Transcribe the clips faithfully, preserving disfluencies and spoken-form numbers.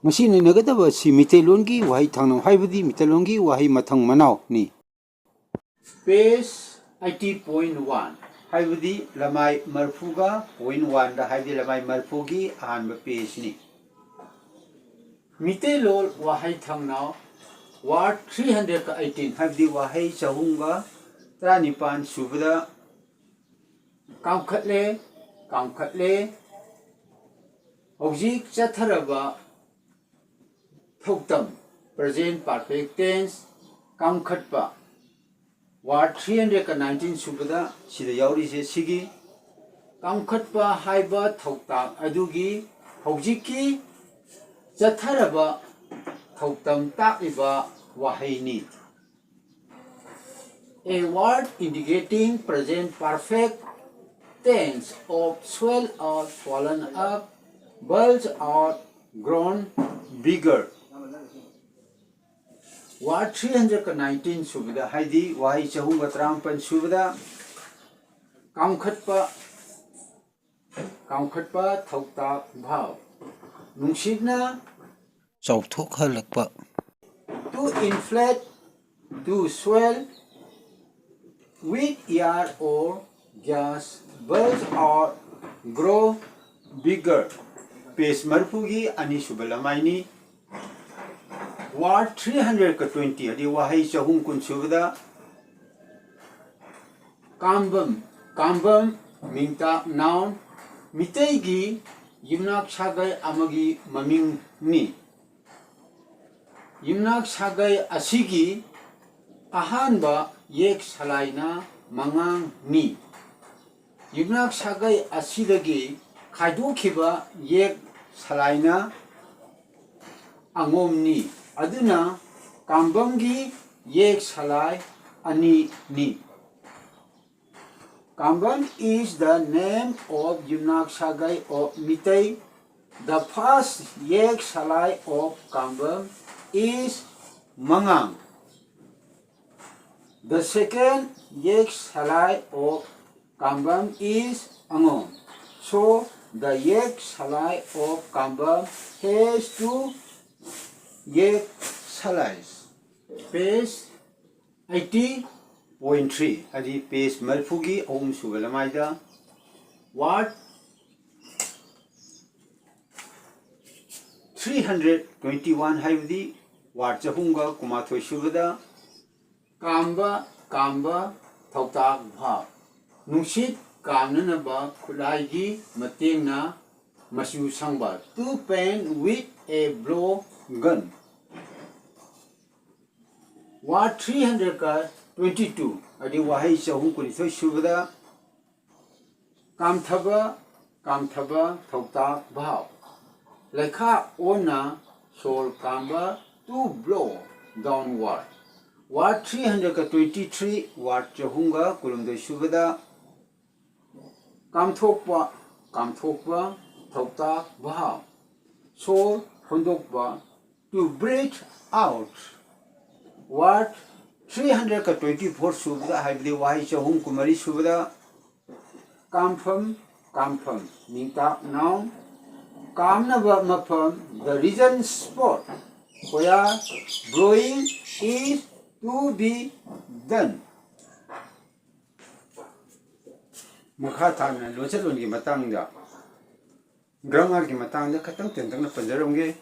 ꯉꯁꯤ ꯅꯩꯅꯒꯗꯕ ꯑꯁꯤ ꯃꯤꯇꯩꯂꯣꯟꯒꯤ ꯋꯥꯍꯩ ꯊꯥꯡꯅꯧ ꯍꯥꯏꯕꯗꯤ ꯃꯤꯇꯩꯂꯣꯟꯒꯤ ꯋꯥꯍꯩ ꯃꯊꯪ ꯃꯅꯥꯎꯅꯤ꯫ Page eighty point one ꯍꯥꯏꯕꯗꯤ ꯂꯃꯥꯏ ꯃꯔꯐꯨꯒ point one ꯗ ꯍꯥꯏꯕꯗꯤ ꯂꯃꯥꯏ ꯃꯔꯐꯨꯒꯤ ꯑꯍꯥꯟꯕ pageꯅꯤ꯫ ꯃꯤꯇꯩꯂꯣꯟ ꯋꯥꯍꯩ ꯊꯥꯡꯅꯧ word three hundred eighteen ꯍꯥꯏꯕꯗꯤ ꯋꯥꯍꯩ ꯆꯍꯨꯝꯒ ꯇꯔꯥꯅꯤꯄꯥꯟ ꯁꯨꯕꯗ ꯀꯥꯝꯈꯠꯂꯦ, ꯀꯥꯝꯈꯠꯂꯦ꯫ ꯍꯧꯖꯤꯛ ꯆꯠꯊꯔꯕ ꯊꯧꯇꯝ, present perfect tense, ꯀꯥꯝꯈꯠꯄ, word three hundred nineteen ꯁꯨꯕꯗ ꯁꯤꯗ ꯌꯥꯎꯔꯤꯁꯦ ꯁꯤꯒꯤ ꯀꯥꯝꯈꯠꯄ ꯍꯥꯏꯕ ꯊꯧꯇꯥꯛ ꯑꯗꯨꯒꯤ ꯍꯧꯖꯤꯛꯀꯤ ꯆꯠꯊꯔꯕ ꯊꯧꯇꯝ ꯇꯥꯛꯂꯤꯕ ꯋꯥꯍꯩꯅꯤ꯫ A word indicating present perfect tense of swell out, swollen up, bulge out, grown bigger꯫ Word three hundred nineteen ꯁꯨꯕꯗ ꯍꯥꯏꯗꯤ ꯋꯥꯍꯩ ꯆꯍꯨꯝꯒ ꯇꯔꯥꯃꯥꯄꯟ ꯁꯨꯕꯗ ꯀꯥꯝꯈꯠꯄ, ꯀꯥꯝꯈꯠꯄ ꯊꯧꯇꯥꯛ verb ꯅꯨꯡꯁꯤꯠꯅ ꯆꯥꯎꯊꯣꯛꯍꯜꯂꯛꯄ꯫ To inflate, to swell with air or gas, bulge or grow bigger꯫ Page ꯃꯔꯐꯨꯒꯤ ꯑꯅꯤꯁꯨꯕ ꯂꯃꯥꯏꯅꯤ꯫ Word three hundred twenty ꯍꯥꯏꯗꯤ ꯋꯥꯍꯩ ꯆꯍꯨꯝ ꯀꯨꯟ ꯁꯨꯕꯗ ꯀꯥꯝꯕꯝ, ꯀꯥꯝꯕꯝ ꯃꯤꯡꯇꯥꯛ noun ꯃꯤꯇꯩꯒꯤ ꯌꯨꯝꯅꯥꯛ ꯁꯥꯒꯩ ꯑꯃꯒꯤ ꯃꯃꯤꯡꯅꯤ꯫ ꯌꯨꯝꯅꯥꯛ ꯁꯥꯒꯩ ꯑꯁꯤꯒꯤ ꯑꯍꯥꯟꯕ ꯌꯦꯛ ꯁꯂꯥꯏꯅ ꯃꯉꯥꯡꯅꯤ꯫ ꯌꯨꯝꯅꯥꯛ ꯁꯥꯒꯩ ꯑꯁꯤꯗꯒꯤ ꯈꯥꯏꯗꯣꯛꯈꯤꯕ ꯌꯦꯛ ꯁꯂꯥꯏꯅ ꯑꯉꯣꯝꯅꯤ꯫ ꯑꯗꯨꯅ ꯀꯥꯝꯕꯝꯒꯤ ꯌꯦꯛ ꯁꯂꯥꯏ ꯑꯅꯤꯅꯤ꯫ Kambam is the name of Yumnak Sagai of Meitei. The first Yek Salai of Kambam is Mangang. The second Yek Salai of Kambam is Angom. So, The yak salai of Kamba has two yak salais. Page eighty point three, ꯍꯥꯏꯗꯤ page ꯃꯔꯤꯐꯨꯒꯤ ꯑꯍꯨꯝ ꯁꯨꯕ ꯂꯃꯥꯏꯗ word three hundred twenty one ꯍꯥꯏꯕꯗꯤ word ꯆꯍꯨꯝꯒ ꯀꯨꯟꯃꯥꯊꯣꯏ ꯁꯨꯕꯗ ꯀꯥꯝꯕ, ꯀꯥꯝꯕ, ꯊꯧꯇꯥꯛ ꯚꯥꯕ꯫ ꯅꯨꯡꯁꯤꯠ ꯀꯥꯝꯅꯅꯕ ꯈꯨꯠꯂꯥꯏꯒꯤ ꯃꯇꯦꯡꯅ ꯃꯆꯨ ꯁꯪꯕ, to paint with a blow gun꯫ Word three hundred ꯀ twenty two, ꯍꯥꯏꯗꯤ ꯋꯥꯍꯩ ꯆꯍꯨꯝ ꯀꯨꯟꯅꯤꯊꯣꯏ ꯁꯨꯕꯗ ꯀꯥꯝꯊꯕ, ꯀꯥꯝꯊꯕ, ꯊꯧꯇꯥꯛ ꯚꯥꯕ꯫ ꯂꯩꯈꯥ ꯑꯣꯟꯅ ꯁꯣꯔ ꯀꯥꯝꯕ, to blow downward꯫ Word three hundred ꯀ twenty three, word ꯆꯍꯨꯝꯒ ꯀꯨꯟꯍꯨꯝꯗꯣꯏ ꯁꯨꯕꯗ ꯀꯥꯝꯊꯣꯛꯄ, ꯀꯥꯝꯊꯣꯛꯄ, ꯊꯧꯇꯥꯛ ꯚꯥꯕ꯫ ꯁꯣꯔ ꯍꯣꯟꯗꯣꯛꯄ, to breathe out꯫ Word three hundred ꯀ twenty four ꯁꯨꯕꯗ, ꯍꯥꯏꯕꯗꯤ ꯋꯥꯍꯩ ꯆꯍꯨꯝ ꯀꯨꯟꯃꯔꯤ ꯁꯨꯕꯗ ꯀꯥꯝꯐꯝ, ꯀꯥꯝꯐꯝ, ꯅꯤꯡꯇꯥꯛ noun꯫ ꯀꯥꯝꯅꯕ ꯃꯐꯝ, the reason spot where blowing is to be done꯫ ꯃꯈꯥ ꯇꯥꯅ ꯂꯣꯟꯆꯠꯂꯣꯟꯒꯤ ꯃꯇꯥꯡꯗ, grammar ꯒꯤ ꯃꯇꯥꯡꯗ ꯈꯇꯪ ꯇꯦꯟꯇꯛꯅ ꯄꯟꯖꯔꯝꯒꯦ꯫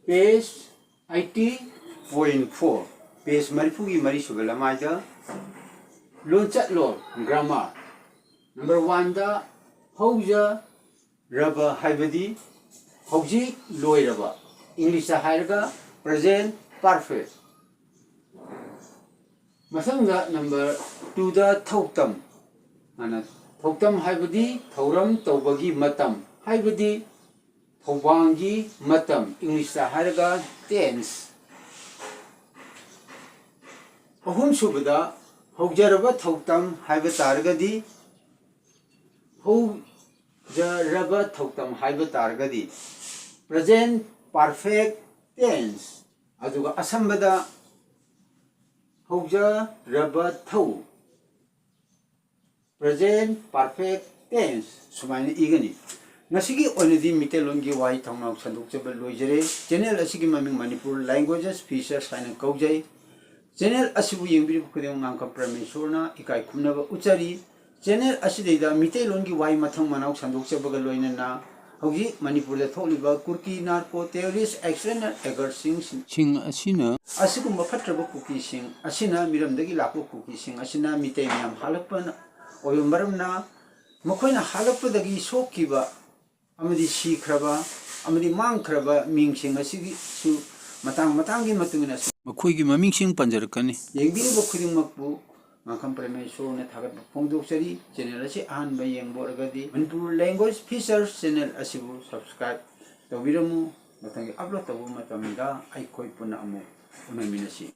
Page eighty point four, page ꯃꯔꯤꯐꯨꯒꯤ ꯃꯔꯤ ꯁꯨꯕ ꯂꯃꯥꯏꯗ ꯂꯣꯟꯆꯠꯂꯣꯟ, grammar꯫ Number one ꯗ ꯍꯧꯖꯔꯕ ꯍꯥꯏꯕꯗꯤ ꯍꯧꯖꯤꯛ ꯂꯣꯏꯔꯕ, English ꯇ ꯍꯥꯏꯔꯒ present perfect꯫ ꯃꯊꯪꯗ number two ꯗ ꯊꯧꯇꯝ꯫ ꯑꯅ ꯊꯧꯇꯝ ꯍꯥꯏꯕꯗꯤ ꯊꯧꯔꯝ ꯇꯧꯕꯒꯤ ꯃꯇꯝ, ꯍꯥꯏꯕꯗꯤ ꯊꯧꯕꯥꯡꯒꯤ ꯃꯇꯝ, English ꯇ ꯍꯥꯏꯔꯒ tense꯫ ꯑꯍꯨꯝꯁꯨꯕꯗ ꯍꯧꯖꯔꯕ ꯊꯧꯇꯝ ꯍꯥꯏꯕ ꯇꯥꯔꯒꯗꯤ, ꯍꯧꯖꯔꯕ ꯊꯧꯇꯝ ꯍꯥꯏꯕ ꯇꯥꯔꯒꯗꯤ present perfect tense꯫ ꯑꯗꯨꯒ ꯑꯁꯝꯕꯗ ꯍꯧꯖꯔꯕ ꯊꯧ, present perfect ꯑꯦ, ꯁꯨꯃꯥꯏꯅ ꯏꯒꯅꯤ꯫ ꯉꯁꯤꯒꯤ ꯑꯣꯏꯅꯗꯤ ꯃꯤꯇꯩꯂꯣꯟꯒꯤ ꯋꯥꯍꯩ ꯊꯧꯅꯥꯎ ꯁꯟꯗꯣꯛꯆꯕ ꯂꯣꯏꯖꯔꯦ꯫ ꯆꯦꯅꯦꯜ ꯑꯁꯤꯒꯤ ꯃꯃꯤꯡ ꯃꯅꯤꯄꯨꯔ ꯂꯦꯡꯒ꯭ꯋꯦꯖꯦꯁ ꯐꯤꯆꯔꯁ ꯍꯥꯏꯅ ꯀꯧꯖꯩ꯫ ꯆꯦꯅꯦꯜ ꯑꯁꯤꯕꯨ ꯌꯦꯡꯕꯤꯔꯤꯕ ꯈꯨꯗꯤꯡꯃꯛ ꯉꯥꯡꯈꯝ ꯄ꯭ꯔꯃꯦꯁꯣꯔꯅ ꯏꯀꯥꯏ ꯈꯨꯝꯅꯕ ꯎꯠꯆꯔꯤ꯫ ꯆꯦꯅꯦꯜ ꯑꯁꯤꯗꯩꯗ ꯃꯤꯇꯩꯂꯣꯟꯒꯤ ꯋꯥꯍꯩ ꯃꯊꯪ ꯃꯅꯥꯎ ꯁꯟꯗꯣꯛꯆꯕꯒ ꯂꯣꯏꯅꯅ ꯍꯧꯖꯤꯛ ꯃꯅꯤꯄꯨꯔꯗ ꯊꯣꯛꯂꯤꯕ ꯀꯨꯀꯤ ꯅꯥꯔꯀꯣ ꯇꯦꯔꯣꯔꯤꯁ ꯑꯦꯛꯁꯟ ꯑꯦꯒꯔꯁꯤꯡ ꯁꯤꯡ ꯑꯁꯤꯅ ꯑꯁꯤꯒꯨꯝꯕ ꯐꯠꯇ꯭ꯔꯕ ꯀꯨꯀꯤꯁꯤꯡ ꯑꯁꯤꯅ ꯃꯤꯔꯝꯗꯒꯤ ꯂꯥꯛꯄ ꯀꯨꯀꯤꯁꯤꯡ ꯑꯁꯤꯅ ꯃꯤꯇꯩ ꯃꯌꯥꯝ ꯍꯥꯠꯂꯛꯄꯅ ꯑꯣꯏꯕ ꯃꯔꯝꯅ ꯃꯈꯣꯏꯅ ꯍꯥꯠꯂꯛꯄꯗꯒꯤ ꯁꯣꯛꯈꯤꯕ ꯑꯃꯗꯤ ꯁꯤꯈ꯭ꯔꯕ ꯑꯃꯗꯤ ꯃꯥꯡꯈ꯭ꯔꯕ ꯃꯤꯡꯁꯤꯡ ꯑꯁꯤꯒꯤꯁꯨ ꯃꯇꯥꯡ ꯃꯇꯥꯡꯒꯤ ꯃꯇꯨꯡ ꯏꯟꯅ ꯃꯈꯣꯏꯒꯤ ꯃꯃꯤꯡꯁꯤꯡ ꯄꯟꯖꯔꯛꯀꯅꯤ꯫ ꯌꯦꯡꯕꯤꯔꯤꯕ ꯈꯨꯗꯤꯡꯃꯛꯄꯨ ꯉꯥꯡꯈꯝ ꯄ꯭ꯔꯃꯦꯁꯣꯔꯅ ꯊꯥꯒꯠꯄ ꯐꯣꯡꯗꯣꯛꯆꯔꯤ꯫ ꯆꯦꯅꯦꯜ ꯑꯁꯤ ꯑꯍꯥꯟꯕ ꯌꯦꯡꯕ ꯑꯣꯏꯔꯒꯗꯤ ꯃꯅꯤꯄꯨꯔ ꯂꯦꯡꯒ꯭ꯋꯦꯖ ꯐꯤꯆꯔꯁ ꯆꯦꯅꯦꯜ ꯑꯁꯤꯕꯨ ꯁꯕꯁꯀ꯭ꯔꯥꯏꯕ ꯇꯧꯕꯤꯔꯝꯃꯨ꯫ ꯃꯊꯪꯒꯤ ꯑꯞꯂꯣꯗ ꯇꯧꯕ ꯃꯇꯝꯗ ꯑꯩꯈꯣꯏ ꯄꯨꯟꯅ ꯑꯃꯨꯛ ꯎꯅꯃꯤꯟꯅꯁꯤ꯫